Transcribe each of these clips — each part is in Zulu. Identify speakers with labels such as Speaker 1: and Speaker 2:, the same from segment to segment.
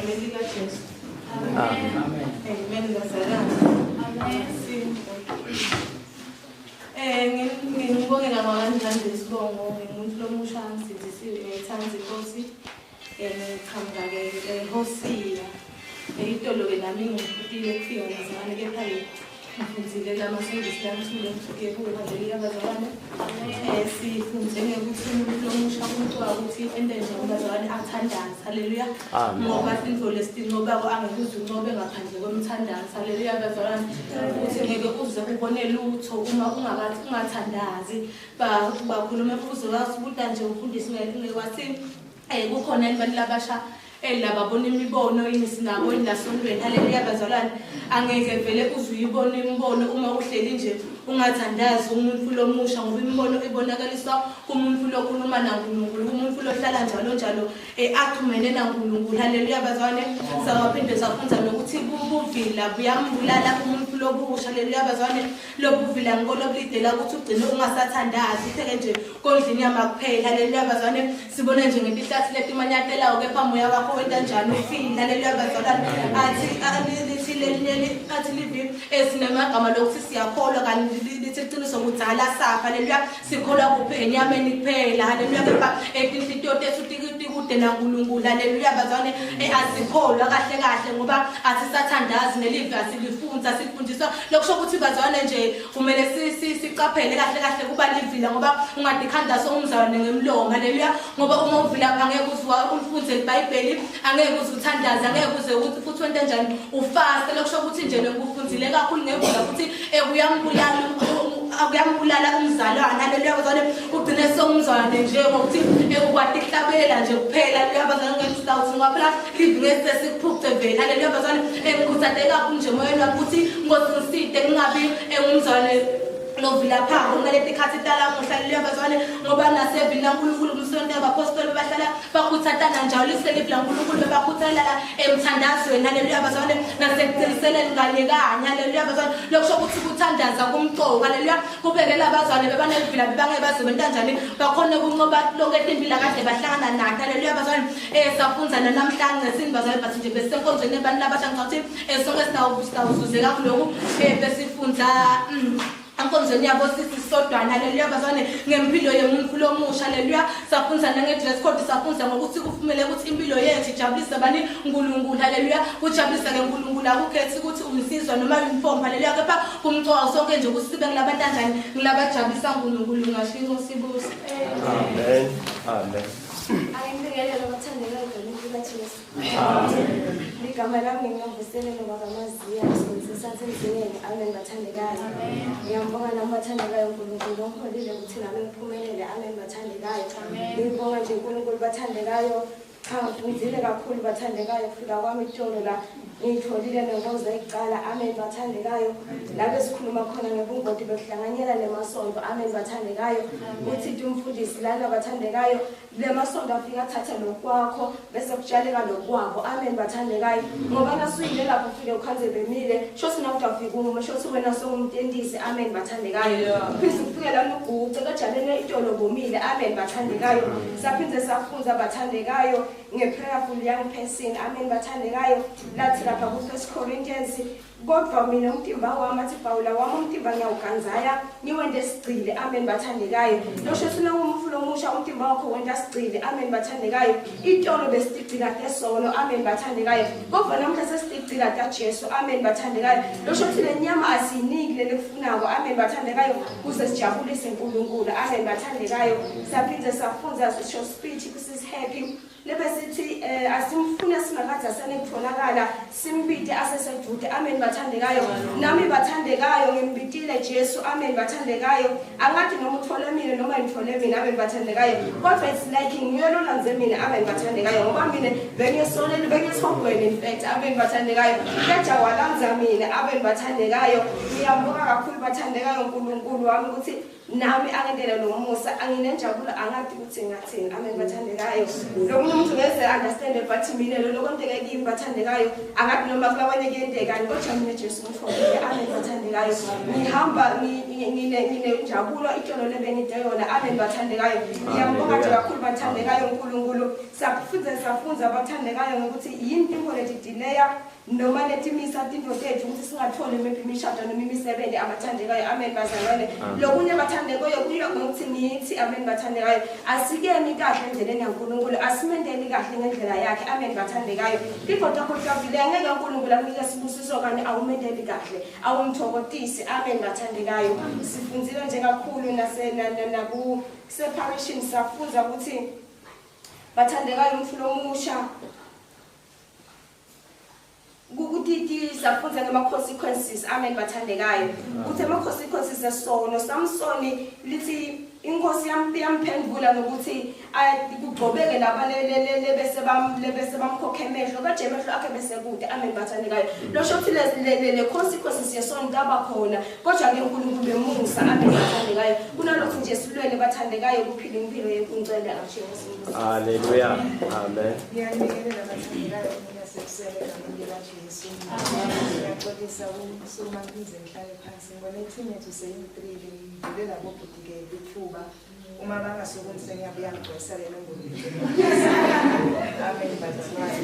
Speaker 1: Egameni likaJesu.
Speaker 2: Amen.
Speaker 1: Amen bazalwane.
Speaker 3: Amen.
Speaker 1: Ngibongela kwakanjani lesibongo ngimuntu lomusha ngisindisiwe ngiyithanda inkosi. Ngiqhamuka-ke eHosiya. Itolo-ke nami ngifutile kufika ngizane kepha-ke ngifundile lamasevisi lamthule ngifike kuwo haleluya bazalwane. Sifunde ngekuthi umuntu lomusha umcoka ukuthi ente njani bazalwane athandaze haleluya.
Speaker 2: Amen.
Speaker 1: Ngoba intfo lesincobako angeke uze uncobe ngaphandle kwemthandazo haleluya bazalwane. Ukuthi ngeke uze ubone lutho uma ungakathi ungathandazi. Bakhulume futhi wasibuta nje umfundisi ngekwathi kukhona abantu labasha lababona imibono yini sinabo yini lasontweni haleluya bazalwane. Angeke vele uze uyibone imibono uma uhleli nje ungathandazi umuntu lomusha ngoba imibono ibonakaliswa kumuntu lokhuluma naNkulunkulu, kumuntu lohlala njalo njalo axhumene naNkulunkulu haleluya bazalwane. Sawaphinde safunda nokuthi buvila buyambulala umuntu lobusha haleluya bazalwane. Lobuvila ngikolo bulidela ukuthi ugcine ungasathandazi utheke nje kondla inyama kuphela haleluya bazalwane. Sibone nje ngetihlathi letimanyatelayo kepha moya wakho wenta njani ufile haleluya bazalwane. Athi lithi lelinye athi livi esinemagama lokuthi siyakholwa kanti lithi iqiniso kudzala safa haleluya. Sikholwa kuphi enyameni kuphela haleluya kepha etinhlitiyo tethu tikude naNkulunkulu haleluya bazalwane. Asikholwa kahle kahle ngoba asisathandazi nelivi asilifunza asifundiswa lokusho ukuthi bazalwane nje kumele siqaphele kahle kahle kuba livila ngoba ungadikhanda songumzalwane ngemlomo haleluya. Ngoba uma uvila angeke uze ulifunze iBhayibheli, angeke uze uthandaze, angeke uze ukuthi futhi wente njani ufaste. Lokusho ukuthi nje ngikufunzile kakhulu ngevula ukuthi kuyambulala umzalwane haleluya bazalwane. Ugcine songumzalwane nje ngokuthi ukwati kuhlabela nje kuphela haleluya bazalwane. Ngemsawuthi ngoba phela livi ngeke sikuphuce vele haleluya bazalwane. Ngikhuthazeke kakhulu nje moyeni wami ukuthi Nkosi ngiside ngingabi ngumzalwane lovilapha kungaleti khathi talamuhla haleluya bazalwane. Ngoba nasevini laNkulunkulu umsonto abapostoli bahlala bakhuthatana njalo liselivi laNkulunkulu bebakhuthalela emthandazweni haleluya bazalwane, nasekuqiniseleni kanye kanye haleluya bazalwane. Lokusho ukuthi kuthandaza kumcoka haleluya. Kubekela abazalwane bebanelivila bebangeke baze bentanjani bakhone ukunqoba lonke timpilo kade bahlangana nathi haleluya bazalwane. Safunza namhlanje sini bazalwane bathi nje besenkonzweni abantu labasha ngicabanga ukuthi sonke sitawuzuzeka kulokhu besifunza enkonzweni yabo sisi sodwana haleluya bazalwane ngempilo yomuntu lomusha haleluya. Safunza nange-dress code, safunza ngokuthi kufumele ukuthi impilo yethu ijabulise bani uNkulunkulu haleluya. Kujabulisa ke uNkulunkulu akukhethi ukuthi unsizwa noma uniform haleluya, kepha kumcoka sonke nje ukuthi sibe ngilabantu kanjani ngilabajabulisa uNkulunkulu. Ngasho inkosi ibuse.
Speaker 2: Amen. Amen.
Speaker 3: Angibingelele bathandekayo egameni likaJesu.
Speaker 2: Amen.
Speaker 3: Igama lami ngingavuselelo bakaMaziya ngisesasemzingeni. Amen bathandekayo. Ngiyambonga nami bathandekayo uNkulunkulu ongiholile ukuthi nami ngiphumelele. Amen bathandekayo. Ngibonga nje uNkulunkulu bathandekayo. Cha ngifundile kakhulu bathandekayo kufika kwami itolo la ngiyitholile nenkonzo ekuqala. Amen bathandekayo. La besikhuluma khona ngebungoti bekuhlanganyela nemasonto. Amen bathandekayo. Uthi umfundisi lana bathandekayo lemasonto afika athathe lokwakho bese kutshaleka lokwabo. Amen bathandekayo. Ngoba nasuyile lapho ufike ukhanze bemile shothi nawe utawufika uma shothi wena songumtentisi. Amen bathandekayo. Uphinde ufike lana uguce kajalene itolo bomile. Amen bathandekayo. Saphinde safunza bathandekayo nge-prayerful young person. Amen bathandekayo. Lathi lapha ku-1 Corinthians kodwa mina umtimba wami athi Pawula wami umtimba ngiyawuganzaya ngiwente sigcile. Amen bathandekayo. Losho sina umfulo omusha umtimba wakho wenta sigcile. Amen bathandekayo. Itolo besitigcila tesono. Amen bathandekayo. Kodwa namhla sesitigcila ta Jesu. Amen bathandekayo. Losho ukuthi le nyama asiyiniki lelikufunako. Amen bathandekayo kuze sijabulise uNkulunkulu. Amen bathandekayo. Saphinde safunza sisho speech kusis happy lebesithi asimfune singakathi asenekutholakala simbite asesedude. Amen bathandekayo. Nami bathandekayo ngimbitile Jesu. Amen bathandekayo. Angathi noma uthole mina noma ngithole mina. Amen bathandekayo. Kodwa it's like ngiyololanze mina. Amen bathandekayo. Ngoba mina bengisolele bengisihogweni in fact. Amen bathandekayo. Keja walanza mina. Amen bathandekayo. Ngiyambonga kakhulu bathandekayo uNkulunkulu wami ukuthi nami angendele lo musa anginenjabulo angathi ukuthi ngathini. Amen bathandekayo. Lomunye umuntu ngeze understand but mina lo lokwenteke kimi bathandekayo angathi noma kulabanye kuyendekani kodwa mina Jesu ngitholile. Amen bathandekayo. Ngihamba nginenjabulo itolo lebengide yona. Amen bathandekayo. Ngiyambonga nje kakhulu bathandekayo. Bathandekayo uNkulunkulu safunza bathandekayo ngokuthi yini into letidileya noma letimisa tinto tethu ukuthi singatholi imishado noma imisebenzi abathandekayo. Amen bazalwane. Lokunye bathandekayo kuyo ngokuthi ngithi amen bathandekayo asikemi kahle endleleni yaNkulunkulu, asimendeli kahle ngendlela yakhe. Amen bathandekayo. Igoda kodwa ngeke uNkulunkulu akunike sibusiso kani awumendeli kahle, awumthokotisi. Amen bathandekayo. Sifundzile nje kakhulu nase naku separation, safunza ukuthi bathandekayo umfulo omusha ukuthi safunza ngama-consequences. Amen bathandekayo, ukuthi ama-consequences esono. Samsoni lithi inkosi yamphendvula ngokuthi kugcobeke laba lebese bamkhokha emehlo kaje emehlo akhe bese kude. Amen bathandekayo. Losho ukuthi le consequences yesono kaba khona, kodwa ke uNkulunkulu bemusa. Amen bathandekayo. Kunalokhu nje silwele bathandekayo kuphila impilo yekuncela kaJesu.
Speaker 2: Hallelujah. Amen.
Speaker 4: Ngiyanibingelela bathandekayo mina sekusele egameni likaJesu. Ngiyaxolisa ukusukuma ngize ngihlale phansi. Ngibone i-team yethu seyi-3 ngivule labo bhuti-ke ithuba. Uma bangasukumi sengiyabuya ngigcwalisa lelo ngoma. Amen bazalwane.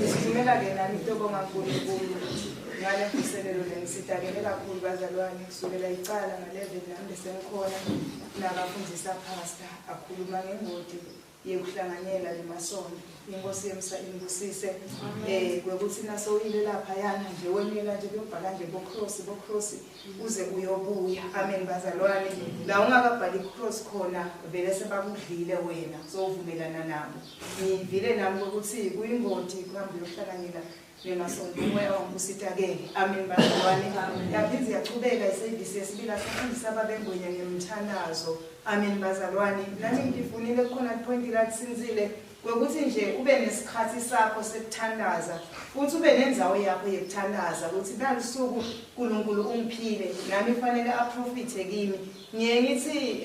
Speaker 4: Ngithumela-ke nami intobonga uNkulunkulu ngale mvuselelo le ngisitakele kakhulu bazalwane kusukela icala nga-11 nami besengikhona nakafundisa pastor akhuluma ngengodi yekuhlanganyela nemasonto. Inkosi yemsa imbusise kwekuthi nasowile lapha yana nje wenyela nje kuyobhala nje bo cross uze uyobuya. Amen bazalwane. La ungakabhali cross khona vele sebakudlile wena sovumelana nabo. Ngivile nami ukuthi kuyingodi kuhamba uyohlanganyela nemasonto, umoya wami usitakele. Amen bazalwane. Yaphinde yachubeka isevisi yesibili asafundisa ababengwenya ngemthandazo. Amen bazalwane. Nami ngifunile kukhona point la kusinzile kwekuthi nje ube nesikhathi sakho sekuthandaza futhi ube nendzawo yakho yekuthandaza ukuthi nalisuku uNkulunkulu ungiphile nami fanele aprofithe kimi. Ngiye ngithi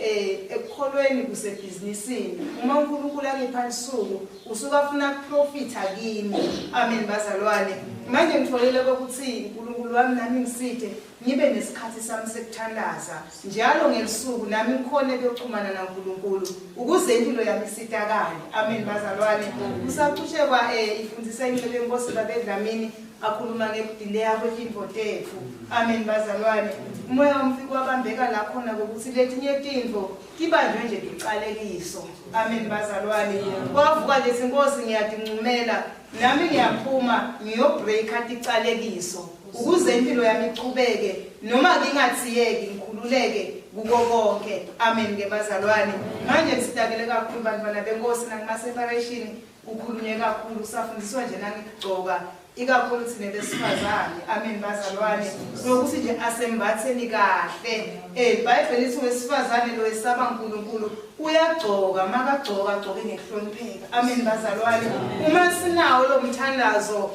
Speaker 4: ekukholweni kusebhizinisini, uma uNkulunkulu angipha lisuku usuka afuna kuprofitha kimi. Amen bazalwane. Manje ngitholile ukuthi uNkulunkulu wami nami ngisithe ngibe nesikhathi sami sekuthandaza njalo ngelisuku nami ngikhone kuyoxhumana naNkulunkulu ukuze impilo yami isitakale. Amen bazalwane. Kusacushekwa ifundisa incebe yenkosi babedlamini akhuluma ngekudileya kwetinto tethu. Amen bazalwane. Umoya wamfika wabambeka la khona kokuthi letinye tintfo tibanjwe nje ticalekiso. Amen bazalwane. Kwavuka nje inkosi ngiyatincumela nami ngiyaphuma ngiyobreaka ticalekiso ukuze impilo yami ichubeke noma ngingathiyeki ngikhululeke kuko konke. Amen ke bazalwane. Manje nisitakele kakhulu bantwana benkosi nakuma-separation kukhulunywe kakhulu kusafundiswa nje nangikugcoka ikakhulu thina besifazane. Amen bazalwane. Sokuthi nje asembatheni kahle. iBhayibheli lithi wesifazane lo esaba uNkulunkulu uyagcoka, makagcoka agcoke ngekuhlonipheka. Amen bazalwane. Uma sinawo lo mthandazo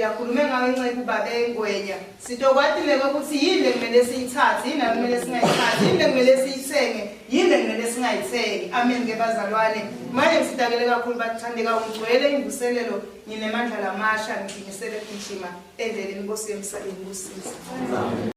Speaker 4: lakhulume ngayo inceku babengwenya sitokwati ukuthi yini lekumele siyithathe, yini kumele singayithathi, yini kumele siyithenge, yini kumele singayithengi. Amen ke bazalwane. Manje ngisitakele kakhulu bathandeka ungcwele imvuselelo nginemandla lamasha ngiqinisele kugijima endleleni Nkosi yemsa imbusise.